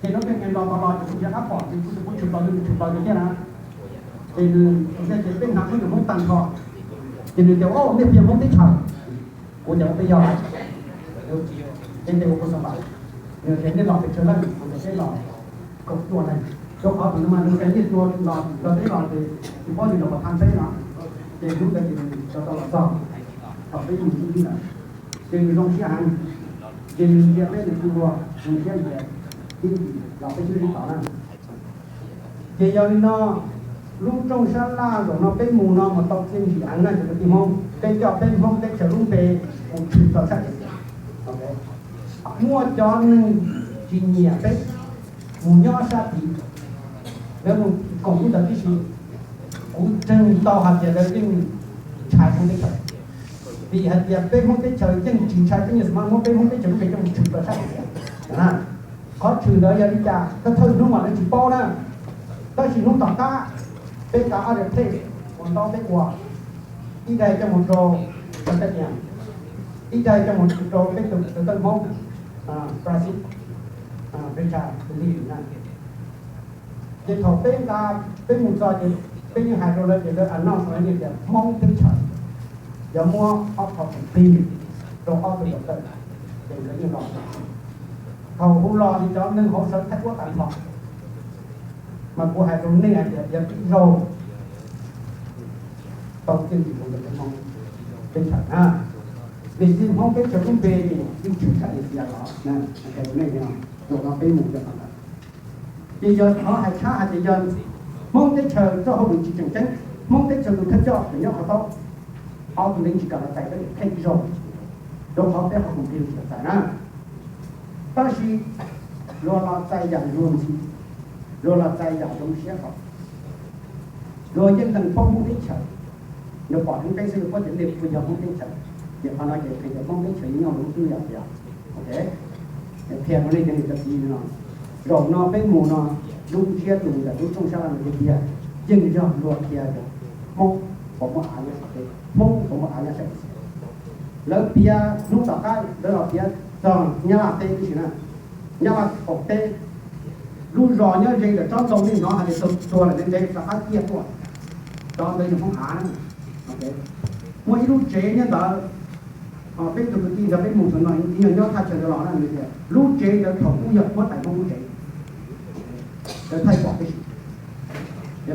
Ces lub caij nyoog no los ces kuv cia qab pom ces kuv tus kuv tshwm plaws, nws tshwm plaws tiag na. Ces nws, ces peb hnav khaub ncaws Hmoob tag nrho. Ces nws tias, Au, nej pheej Hmoob teb chaws. Kuv tias, Ua peb yog lawm. Ces tes ua kuv xav pam, nws tias, Nej los pes tsawg leej? Kuv tias, Peb los kaum cuaj leej. Rau qhov thaum no mas nws tias nej tuaj los, los peb los ces tsis paub nws los puas tham peb no. Ces hnub ntawd ces nws tau tau los txog, thaum peb mus ib ib lawm, ces nws zoo siab heev. Ces nws ntsia peb nws tu luag, nws thiab nws tias, Ib, los peb sib sib tod na. Ces yog li no, lub rooj sab laj zaum no peb mus no mas tau txiaj ntsig heev na cov kwv tij Hmoob. Peb coj peb Hmoob teb chaws lub npe mus tshwm rau sab tim. Muaj cov neeg tsis nyiam peb mus nyob sab tid, lawv mus koom lub ntawd tib si. Kuv ntseeg tau hais tias lawv yeej ntshai Hmoob teb chaws, vim hais tias peb Hmoob teb chaws yeej tsis ntshai peb nyias mas muab peb Hmoob teb chaws lub npe coj mus tshwm rau sab tim. Qhov tshwm ntawd yog li cas thawj thawj hnub mas lawv tsis paub na, tab sis hnub tom qab peb nqa ob daim phej uas ntaub peb ua, ib daim coj mus rau Tanzania, ib daim coj mus rau peb tus tawv tawj Hmoob Brazil, Brazil na. Ces thaum peb nqa, peb mus txog ces peb yeej hais rau lawv ces lawv announce tias Hmoob teb chaws yuav muab ob qho txim plig rau ob tug tawv tawj, ces lawv yeej los. Thaum hu los ces cov neeg hauv sawv thaij ua tas nrho. Mas kuv hais rau nej hais tias yog ib zaug tau txiaj ntsig rau ntawm peb Hmoob teb chaws na, vim li Hmoob teb chaws lub npe ces yeej tshwm sab Asia los na. Zaum no peb mus cov tawv tawj ces yog qhov hais tshab hais tias yog Hmoob teb chaws txoj hauj lwm tsis tseem ceeb, Hmoob teb chaws tus thawj coj tseem nyob qhov taub, ob tug neeg tsis kam los txais peb, pheej ib zaug, rau qhov peb qhov koom plig tsis kam txais na. Tab sis Luag los txais yam luag ntxhi, luag los txais yam zoo siab hos, luag yeej nees poob Hmoob teb chaws. Luag pom Hmoob teb xwb luag paub tias nej puas yog Hmoob teb chaws. Ces qhov no ces qhia tias Hmoob teb chaws yeej nyob lub hnub yam tias, ok, qhia rau nej cov niam cov txiv no, zaum no peb mus no, lub ntsiab lus ntawm lub rooj sab laj no tiag tiag yeej yog luag qhia tias Hmoob puas muaj av nyob saum teb, Hmoob puas muaj av nyob saum teb. Lawv piav hnub tom qab lawv los piav txog Nyab Laj teb tib si na, Nyab Laj qaum teb, lub zos nyob ze ntawm tsob ntoo nej hnov hais tias tuag lawm ntev tom qab ciaj tuaj, cov ntawd yog Hmoob av na. Muaj ib lub tsev nyob ntawd, peb tug kwv tij ntawd peb mus txog no ib nyuag nyob thaj chaw ntawd los na, nws tias lub tsev ntawd thaum ub yog huab tais Hmoob lub tsev. Lawv thaij pom tib si,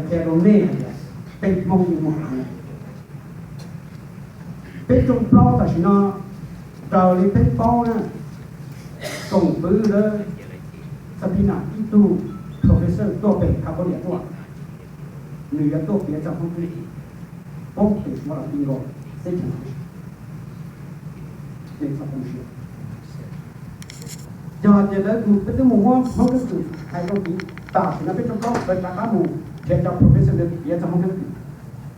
qhia rau nej hais tias peb Hmoob yeej muaj av. Peb rooj plaub tam sim no raws li peb paub na, koom kwv lawv xa phi nam ib tug professor tuaj pem Cambodia tuaj, nws yuav tuaj piav txog Hmoob Kub, poob pem Suav los ti nkaus teb chaws no. Nej txhob poob siab. Yog tias lawv mus, peb twb mus muab Hmoob Kub Kwm hais rau tid, tam sim no peb rooj plaub lawv rov qab mus nrhiav cov professor ntawd piav txog Hmoob Kub Kwm.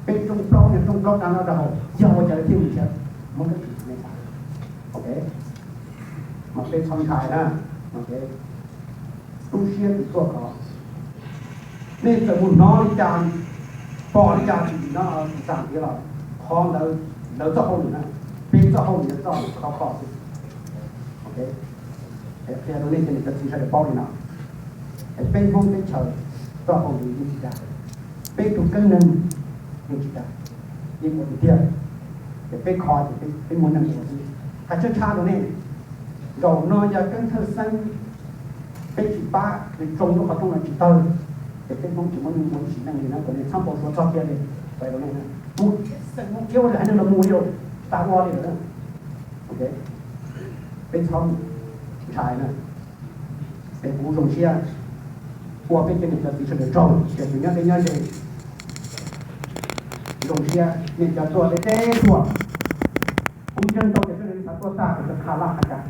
Peb rooj plaub, rooj plaub dab no rau hauv, yog ua cas lawv thiaj mus nrhiav Hmoob Kub Kwm ne? Ok, mas peb txhob ntshai na. Ok, tu siab tus tuaj ko, nej txawm mus hnov li cas, pom li cas tsis no tsis txaj tiav los qhov ntawd lawv txoj hauj lwm na, peb txoj hauj lwm yog txoj hauj lwm tau koj xwb. Ok, qhia rau nej cov niam cov txiv sawv daws paub li no, peb Hmoob teb chaws txoj hauj lwm yeej tsis dag, peb tus keeb neeg yeej tsis dag, yeej ua tiag tiag. Ces peb kho ces peb muaj neeg ua xwb. Hais tshab tshab rau nej, zaum no yog Keeb Thawj Xeeb peb tsis pab, nws tsoo lub qhov rooj no tsis tawg, ces peb Hmoob tsis muaj neeg ua ib sim neej li na. Kom nej txhob npau suav txog kiag li, hais rau nej, mus khiav xeem mus khiav ua li haiv neeg los mus li, tas ua li lawm. Ok, peb txhob ntshai na. Ces kuv zoo siab ua peb cov niam cov txiv sawv daws tsaug, tias tseem nyob deb nyob ze. Zoo siab nej cov tuaj deb deb tuaj. Kuv ntseeg tau tias sawv daws xav tuaj tag, tiam sis qhia laj qhia cas,